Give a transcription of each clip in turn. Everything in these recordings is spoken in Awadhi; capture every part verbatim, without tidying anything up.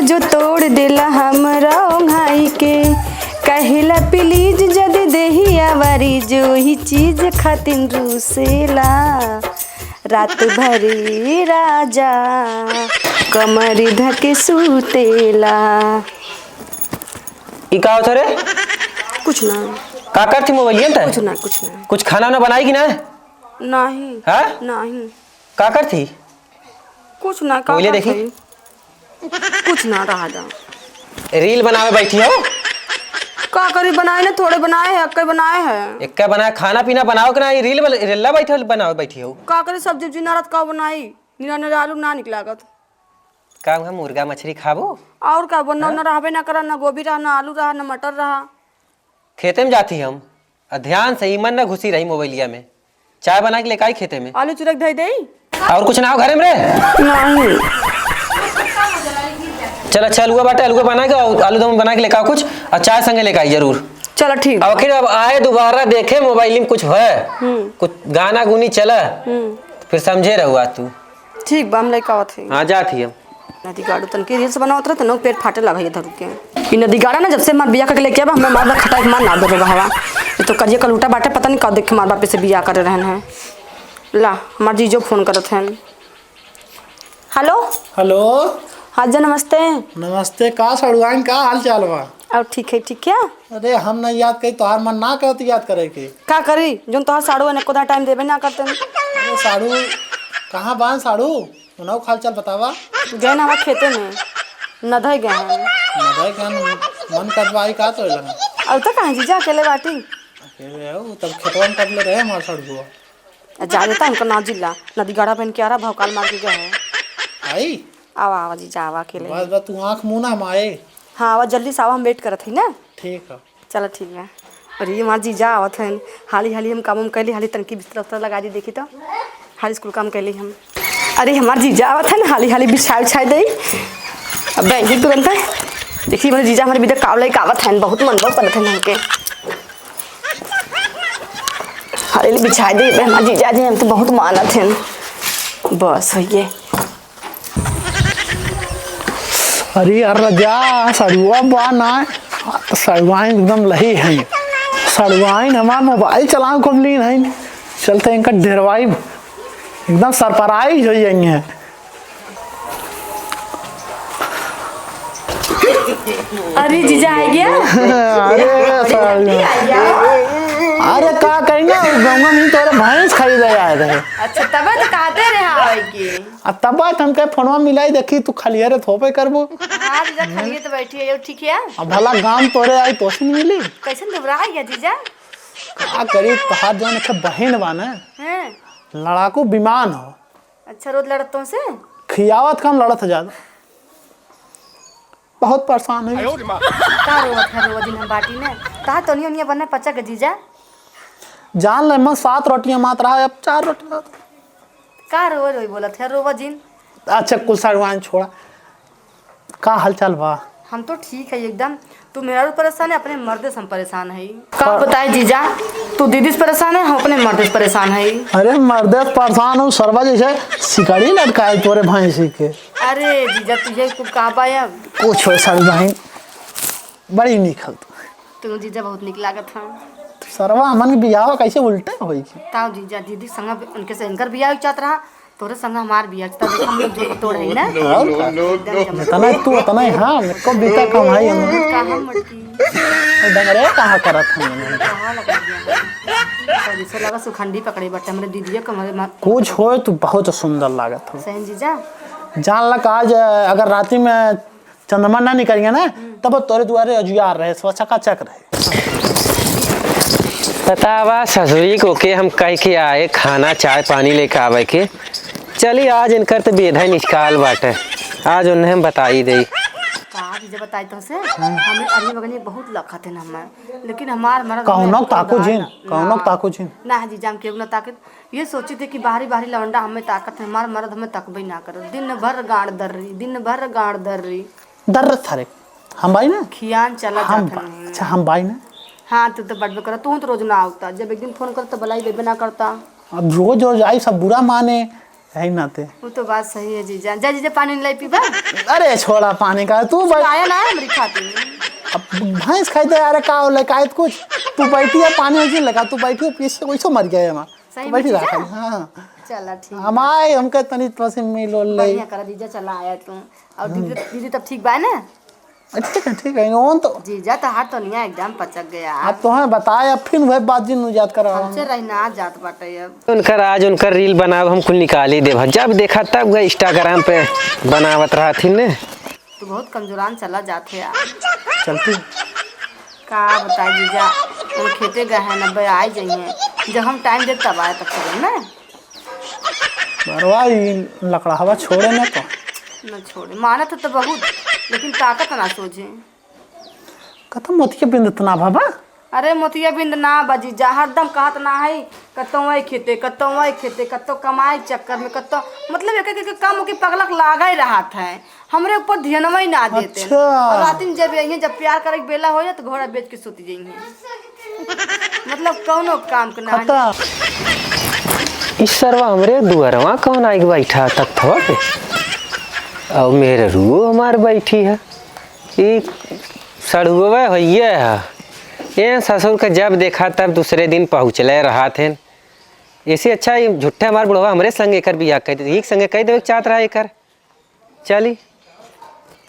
जो तोड़ देला हमरा ओंघाई के, कहेला प्लीज जदि देहिया वारी, जो ही चीज खातिन रूसेला। रात भरी राजा कमरी धके सूतेला। ई का होत रे? कुछ ना। का करत ही मोबाइलिया में? कुछ ना, कुछ ना। कुछ खाना वाना बनाई कि ना? नहीं। हाँ? नहीं। का करत ही? कुछ ना, का बोले करत देखी। हई? कुछ ना, रहा जा। रील बनावे बैठी हो? का करी, बनाए ना, थोड़े बनाए है, अक्के बनाए है। एक्का बनाए, खाना पीना बनाओ कि ना, ये रील बल-, रीला बैठे हो, बनावे बैठी हो? का करी, सब्जी उब्जी ना रहत, का बनाई? निरा निरा आलू ना निक लागत। का हुआ, मुर्गा मछली खाबो? और का, बनना हाँ? ना रहबे ना करा, ना गोभी रहा, ना आलू रहा, ना मटर रहा। खेते में जाती हम, आ ध्यान से इमन न घुसी रही मोबाइलिया में। चाय बना के लेके आई खेते में। आलू चुरक धई देई? और कुछ ना हो घरे में रे? नहीं। चल अच्छा, अलुआ बाटे, अलुआ बना के, और आलू दम बना के लेके आओ कुछ, और चाय संगे लेके आई जरूर। चलो ठीक। अब आखिर अब आए दोबारा देखे मोबाइल में कुछ है, हम्म। कुछ गाना गुनी चला, हम्म। फिर समझे रहुआ तू। ठीक बा, हम लइका आवत हई। हाँ, जात ही हम। नदी गाड़ू तनके रील्स बनावत रहे, तनो पेट फाटे लगा ये धरू के। ई नदी गाड़ा ना, जब से हमार बियाह करके लेके आवा, हमें मार खटाई मार ना दे रहा हवा। ये तो करिया कलूटा बाटे, पता नहीं कब देख के मार बापे से बियाह करे रहन है। ला, हमार जीजो फोन करत हन। हेलो। हेलो। हाँ जी, नमस्ते। नमस्ते, का सड़ुआइन, का हाल चाल बा? और ठीक है, ठीक है। अरे, हम ना याद करी, तोहार मन ना करत याद करे के। का करी, जोन तोहार साड़ू अनेको दा टाइम देबे ना करते। अरे, साड़ू, कहाँ बान साड़ू? उनहु खाल चल बतावा। गए ना हमार खेते में, नधई गए हैं। नधई गए हैं, मन करत बा आई का तोरे लगा? अब तो कहाँ जीजा अकेले बाटी? अकेले हो, तब खेतवा में कब ले रहे हमार सड़ुआ? आ, जा देता उनका ना जिला, नदी गाड़ा पहन के आ रहा, भौकाल मार के गए हैं। आई? आवा, आवा जीजा, आवा अकेले। बस, बस, तू आँख मुँह ना हमारे। हाँ, आवा, जल्दी से आवा, हम वेट करत हई ना। ठीक है। चलो ठीक बा। अरे हमार जीजा आवत हन, हाली हाली हम काम उम कैली, हाली तनकी बिस्तर उस्तर लगा दी, देखी तो हाली स्कूल काम कैली हम। अरे हमार जीजा आवत हन, हाली हाली बिछाए उछाए दई। अब बैंक तुरंत है। देखी हमारे जीजा हमारे बिदा काव लेके आवत हन, बहुत मन बहुत करत हन हमके। हाली हाली बिछाए दई, हमार जीजा जी हम तो बहुत मानत हन। बस होइए। अरे यार राजा, सड़ुआ बा ना, सड़ुआइन एकदम लही है। सड़ुआइन हमार मोबाइल चलावे को लीन है, चलते इनका डेरवाई, एकदम सरप्राइज हो जाएंगे। अरे जीजा आ गया। अरे बड़ी सड़ुआ। जल्दी आ गया। अरे का कही ना, गंगा में तोरे भैंस खरीदे आए रहे। अच्छा, तबे तो कहते रहे आवे के। आ तब बात हमके फोनवा मिलाई, देखी तू खलिया रे थोपे करबो। हाँ जीजा, खलिए तो बैठी है, ठीक है। अब भला गाम तोरे आई तो से मिली। कैसन दुबरा है जीजा? का करी, तहार जौन एक बहिन बा ना, हैं? लड़ाकू विमान हो। अच्छा, रोज लड़त तो से? खियावत कम, लड़त ज्यादा। बहुत परेशान है। का रोवत है, रोवत दिन हम बाटी में? तहार तोनिया ओनिया बने पचक जीजा। जान ले, मैं सात रोटियां मात रहा, अब चार रोटियां। का रोवा रोई बोलत है, रोवा जिन। अच्छा, कुल सड़ुआइन छोड़ा, का हालचाल बा? हम तो ठीक है एकदम। तू मेहरारू परेशान है, अपने मर्दे से हम परेशान है। का बताए जीजा, तू दीदी से परेशान है, हम अपने मर्दे से परेशान है। अरे मर्दे से परेशान हूँ, सरवा जैसे सिकड़ी लटकाए तोरे भैंसी के। अरे जीजा, तुझे कुल का बा अब? कुछ हो सड़ुआइन, बड़ी निक हल तू। तू जीजा बहुत निक लागत है। सरवा हमन के बियाह कैसे उल्टे होई? ताऊ जीजा, दीदी संग उनके से इनकर बियाह चाहत रहा, तोरे संग हमार बियाह चाहत, देख हम लोग जोड़ तोड़ है ना। और का? एकदम जमत। इतना तू उतना ही, हाँ, मेरे को बीता कम है हम। का हम मटकी? डंगरे कहाँ करत हम? कहाँ लगा दिया? तो जैसे लगा सुखंडी पकड़े बटे हमरे दीदिया को, हमारे मा-, कुछ होए तू बहुत सुंदर लागत हो। सही जीजा। जान ला का आज अगर राती में चंद्रमा ना निकल गया ना, हम्म। तब तोरे दुआरे उजियार रहे, सो चकाचक रहे। बतावा ससुरी को के हम कह के आए, खाना, चाय, पानी लेके आवे के। चली, आज इनकर तो बेधा निकाल बाटे, आज उन्हें हम बताई देई। का जीजा बताई तो से? हमें अगली बगली बहुत लखत है ना हमें, लेकिन हमार मरद कौनो हमें ताको ना, जिन, ना। कौनो ताको जिन। ना है जीजा, हम केहू ना ताकत। ये सोची थे कि बाहरी बाहरी लवंडा हमें ताकत है, हमार मरद हमें तकबे ना करत। दिन भर गाड़ दर्री, दिन भर गाड़ दर्री। दर्र थारे। हम बाई ना? खियान चला हम जात बा-, हन। अच्छा, हम बाई ना? हाँ, तू तो बटबे करत, तू तो रोज ना आवता। जब एक दिन फोन करत, तो बलाई बेबे ना करता। अब रोज रोज आई, सब बुरा माने। यही नाते। वो तो बात सही है जीजा। जा जीजा, पानी लाई पीबा। अरे छोड़ा पानी का, तू बैठ। आया ना है हमरी खातिर। अब भैंस खाई दे, अरे का होले, काहे कुछ? तू बैठी है, पानी वैसे लगा, तू बैठी हो, पीछे कोई सो मर गया है वहाँ। सही तू में बैठी रहा जीजा? खाली, हाँ। चला ठीक हम बा। आए, हमके तनी तो से मिलो ले। बढ़िया करा जीजा, चला आया तू। और दीदी, हम्म। दीदी तब ठीक बा ना? ठीक है, ठीक है, ओन तो। जीजा, तहार तो निया एकदम पचक गया। अब तो हैं बताए, अब फिर वह बात जिन याद करा हमसे रही ना जात बाटे अब। उनकर आज उनकर रील बनाब, हम कुल निकाली देब। जब देखा तब गए Instagram पे बनावत रहथिन ने। तू बहुत कमजोरान चला जात है यार। चलती। का बताई जीजा, हम खेते गए हैं, नब्बे आई जाइए। जब हम टाइम देब तब आए, तब चलें ना। बरवा, ई लकड़हवा छोड़े ना तो। न छोड़े, मानत है तो बहुत, लेकिन ताकत ना सोझे। कतौ मोतिया बिंद त ना बाबा? अरे मोतिया बिंद ना बा जीजा, हरदम कहत ना है, कतौ वही खेते, कतौ वही खेते, कतौ कमाई चक्कर में, कतौ, मतलब एक, एक, एक काम के पगलक लागा ही रहत है, हमरे ऊपर ध्यानवा ही ना देते। अच्छा। और रातिन जब यही जब प्यार करे के बेला हो जाए तो घोड़ा बेच के सुत जाइए। मतलब कौनो काम के ना। खत्म। ई सरवा हमरे दुअरवा कौन आइके बैठा तख्तवा पे? और मेहरुओ हमार बैठी है। ई सड़ुआ होइए है। ए ससुर के जब देखा तब दूसरे दिन पहुँचले रहत हैं। ऐसे अच्छा ई झूठे हमार बुढ़वा हमरे संग एकर बियाह कर दे। एक संगे कह देवे के चाहत रहा एकर। चली,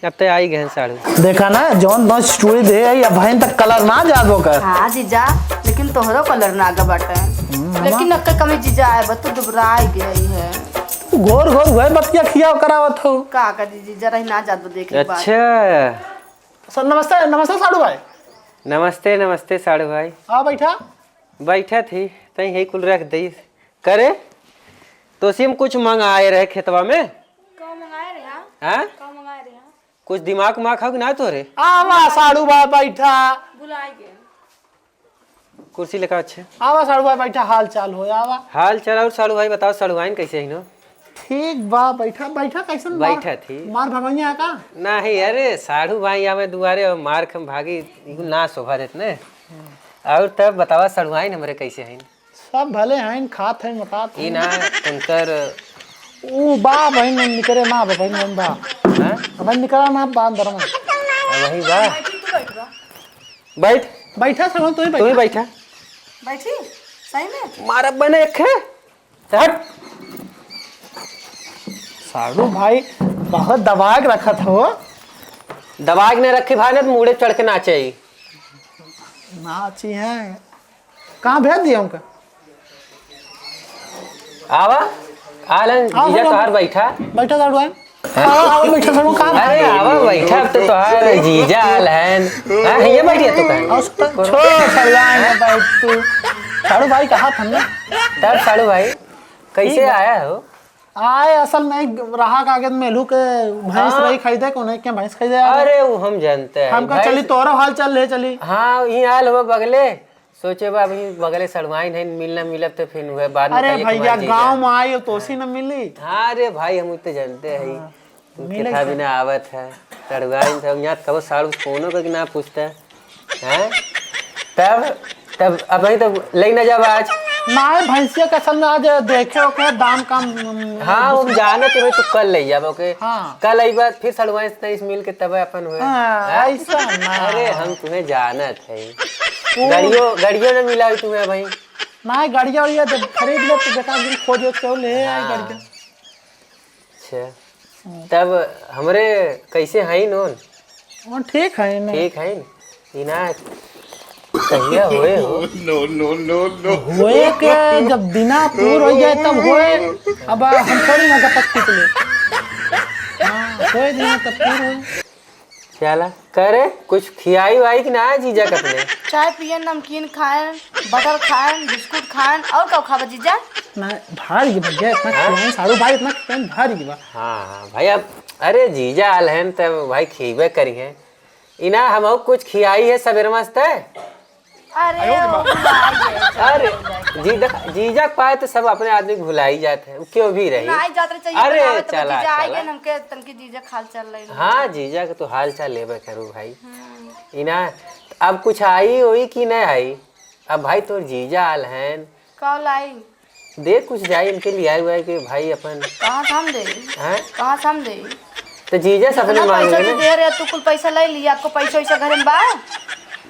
अब ते आई गहन साड़ू। देखा ना, जौन बस चूड़ी दे आई, अब बहन तक कलर ना जात ओकर। हाँ जीजा, लेकिन तोहरो कलर ना आगे बाटे। हम्म, लेकिन हमार अक्का कमी जीजा आए बा, तू दुबराई गई है। तू घोर घोर वह बतिया खिया करावत हो। का कर जी, जीजा रही ना जात बा, देख एक बार। अच्छा। सर, नमस्ते, नमस्ते साड़ू भाई। नमस्ते, नमस्ते साड़ू भाई। आ बैठा। बैठा थी, तई यही कुल रख दई। करे, तोसी हम कुछ मंगाए रहे खेतवा में। का मंगाए रहे, हाँ? हाँ? का मंगाए रहे, हाँ? कुछ दिमाग उमाग हौ कि ना तोरे? आवा साड़ू भाई बैठा। भुलाई गए। कुर्सी लेकर अच्छे। आवा साड़ू भाई बैठा, हाल चाल हो, आवा। हाल चाल और साड़ू भाई बताओ, साड़ू भाई कैसे हिनो? ठीक बा, बैठा, बैठा, कैसन बा? बैठा थी। मार भगवैया है का? नहीं, अरे, साढ़ू भाई आवे दुआरे और मार खम भागी, इगु ना शोभा देत ने। और तब बतावा, साढ़ू भाई हमरे कैसे हैं? सब भले हैं, खात हैं, मोटात ई हैं। ना, उनकर ऊ बा, बहिन, निकरे ना बा, बहिन, बा। हाँ? अब निकरा ना बा, अंदर में। अब वही बा। बैठ। बैठा, सब तू ही तू ही बैठा। बैठा। बैठी? सही में? मारब बने एक है। हट। साढ़ू भाई, बहुत दबा के रखत हो। दबा के नहीं रखी भाई, ना तो मूड़े चढ़ के नाचे ही। नाची है। कहाँ भेज दिया उनका? आवा, आलन, आओ, जीजा आओ। तोहार बैठा। बैठा साढ़ू भाई। हाँ? आओ, आओ, बैठा साढ़ू, कहाँ अरे, आवा, बैठा, अब तो तोहार जीजा आल हैं। हाँ, ये बैठिए तो कहें। आओ, सर, छोड़, सर, यहाँ ना बैठ तू। साढ़ू भाई कहा था ना? तब साढ़ू भाई, कैसे ठीक है। आया हो? आए, असल में रहा कागज में लू के भैंस हाँ। रही खरीदे, कौन है क्या भैंस खरीदे आए? अरे, वो हम जानते हैं। हमका भाई चली, तोहरो हाल चाल ले चली। हाँ, यहीं आल हो बगले। सोचे बा, अभी बगले सड़वाइन है, मिलना मिलब तो फिर वह बाद में अरे कहिए कि भैया, हमारे जीजा। गाँव में आई हो तो उसी न मिली। हाँ रे भाई, हम तो जानते हैं। हाँ। तू मिले कितना के? बिना आवत है, सड़वाइन से, यहाँ कबो साड़ू फोनो करके ना पूछता है। हैं? तब, तब अब वही तो ले ना जाब आज। ना, भैंसिया के असल में आज देखे ओके दाम कम, हाँ, हम जाने थे भाई, तू कल ले जाब ओके। हाँ। कल आई बात, फिर सड़वाइन से तैस मिल के तब अपन हुए। हाँ, हैं? ऐसा ना। अरे, हम तुम्हें जानत है। वो गड़ियो, गड़ियो ना मिला है तुम्हें भाई। ना, गड़िया उड़िया जब खरीद ले तो बेकार दिन खोज के ले आई हाँ। गड़िया। अच्छा। हम्म। तब हमरे कैसे हईन ओन? ओन ठीक हईन। ठीक हईन? इना कहिया होए हो? No, no, no, no। होए के जब दिना पूर हो जाए तब होए। अब हम थोड़ी ना गपत पीत ले। हाँ, होए दिना तब पूर होए। चला, करे, कुछ खियाई वाई कि ना जीजा के अपने? चाय पियन, नमकीन खाएन, बटर खाएन, बिस्कुट खाएन, और का खाबा जीजा? ना, भारी के भैया, इतना हाँ? खियाई, साढ़ू भाई इतना खियाई, भारी के बा। हाँ, हाँ, भाई, अब, अरे, जीजा आल हैं, तब भाई खियबे करी हैं। इना, हम कुछ खियाई है सबेर मस्त है? अरे, ओ, भुला ही गए, चल, अरे, भुला ही गए। जीजा, जीजा के पाए तो सब अपने आदमी भुला ही जाते हैं, वो क्यों भी रही। ना, आई जात रहे, चाहिए अरे, बनावे, तो चला, जीजा आई चला। गए, हमके तनकी जीजा के हाल चाल ले लो। हाँ, जीजा के तो हाल चाल लेबे करू भाई। हम्म। इना, अब कुछ आई होई कि नहीं आई? अब भाई तोर जीजा आल हैं। कल आई। दे कुछ जाई इनके लिए आए हुए कि भाई अपन। कहाँ से हम दे? हैं? कहाँ से हम दे? तो जीजा से अपने इतना मांग पैसा ले। दे रहे, तू कुल पैसा ले लिया, आपको पैसा वैसा घर में बा?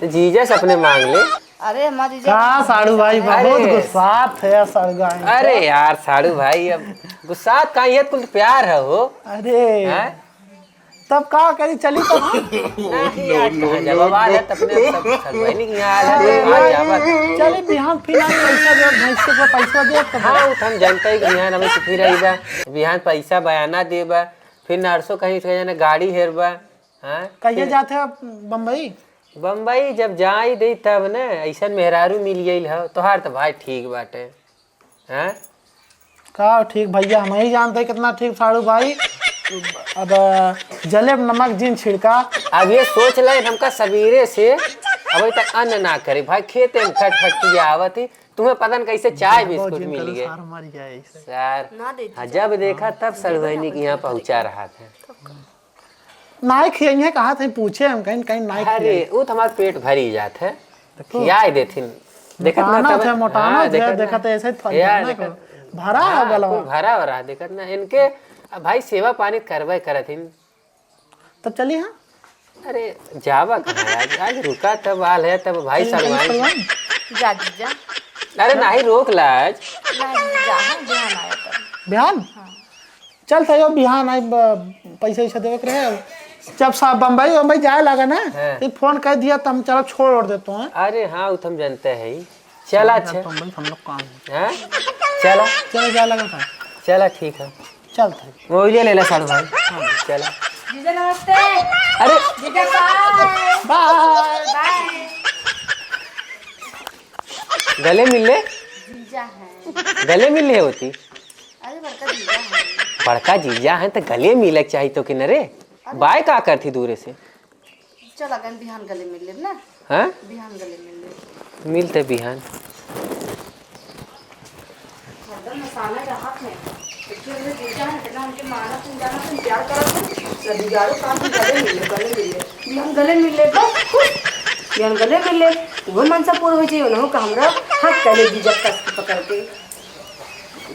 तो जीजा से अपने मांग ले। अरे हमार जीजा का साड़ू भाई, अरे। बहुत गुस्सात है साड़ू भाई। अरे यार साड़ू भाई, अब गुस्सात का, ये कुल प्यार है हो। अरे। हैं? तब का करी, चली तब हम। नहीं यार, कहाँ जाबा? बात है, तब ने सब सब वही नहीं किया, आज अरे आज भाई, जाबा। चली बिहान फिर आज पैसा दे, भैंस के पैसा दे तब। हाँ, वो तो हम जानते हैं कि बिहान हमें तो फिर आई बा, बिहान पैसा बयाना दे बा, फिर नरसों कहीं से जाने गाड़ी हेर बा। हाँ? कहिए फिर जाते हैं बम्बई? बम्बई जब जाई दे तब ने, ऐसन मेहरारू मिल गई हो, तोहार तो भाई ठीक बाटे। हैं? का ठीक भैया, हम ही जानते हैं कितना ठीक साड़ू भाई। अब जले नमक जिन छिड़का। अब ये सोच ले, हमका सवेरे से अभी तक अन्न ना करे भाई, खेते में खट खट के आवत ही, तुम्हें पता न कैसे चाय बिस्कुट मिल गए। सार मर जाए इसे। सार, ना देती हाँ, जा। जब देखा तब सड़ुआइनी के यहाँ पहुँचा रहा था। नाई खियाइए कहा थे, पूछे हम कहीं, कहीं नाई अरे, खियाई। वो तो हमार पेट भरी जात है, तो खियाए देथिन। देखत ना मोटाना तब, थे, मोटाना हाँ, थे, देखत देखत ना। ऐसे ही थक यार, जाना देखत, को। भरा हाँ, हो गलवा। कुल भरा हो रहा, देखत ना। इनके, अब भाई, सेवा पानी करबे करत हिन। तब चली, हाँ? अरे, जावा कहाँ आज? आज रुका तब आल है, तब भाई चली, चली, सलमान। सलमान। जा, जीजा। अरे, नहीं, रोक लाज। नहीं, जा, हम बिहान आया तब। बिहान? हाँ। चल, तैयो बिहान आई, ब-, पैसा वैसा देवे के रहे। जब साहब बम्बई, बम्बई जाए लगा ना, हाँ। तो फोन कर दिया, तो हम चलो छोड़ और देते हैं। अरे हाँ, वो तो हम जानते हैं ही। चला, चल, अच्छा। बम्बई हम लोग काम है। हाँ? चला। चलो, जा लगा था। चला, ठीक है। चल, था। वो ले लेला साड़ू भाई। हाँ, चला। जीजा नमस्ते। अरे। जीजा बाय। बाय। बाय। गले मिल ले। जीजा है। गले मिल ले होती। अरे बड़का जीजा है। बड़का जीजा है तो गले मिले के चाही तो कि न रे? अरे। बाय का करती दूरे से? चल अगन बिहान गले मिल लेब ना। हाँ? बिहान गले मिल लेब। मिलते बिहान। हरदम हंसाना चाहत है। देखिए, मेरे जीजा हैं, इतना उनके मानत हैं, जानत हैं, प्यार करत हैं। ना बिगाड़ो काम, गले मिल ले, गले मिल ले। बिहान गले मिल ले, बस खुश। बिहान गले मिल ले, वो मनसा पूरा हो जाए, उन्हों का हमरा हाथ पहले जीजा कस के पकड़ के।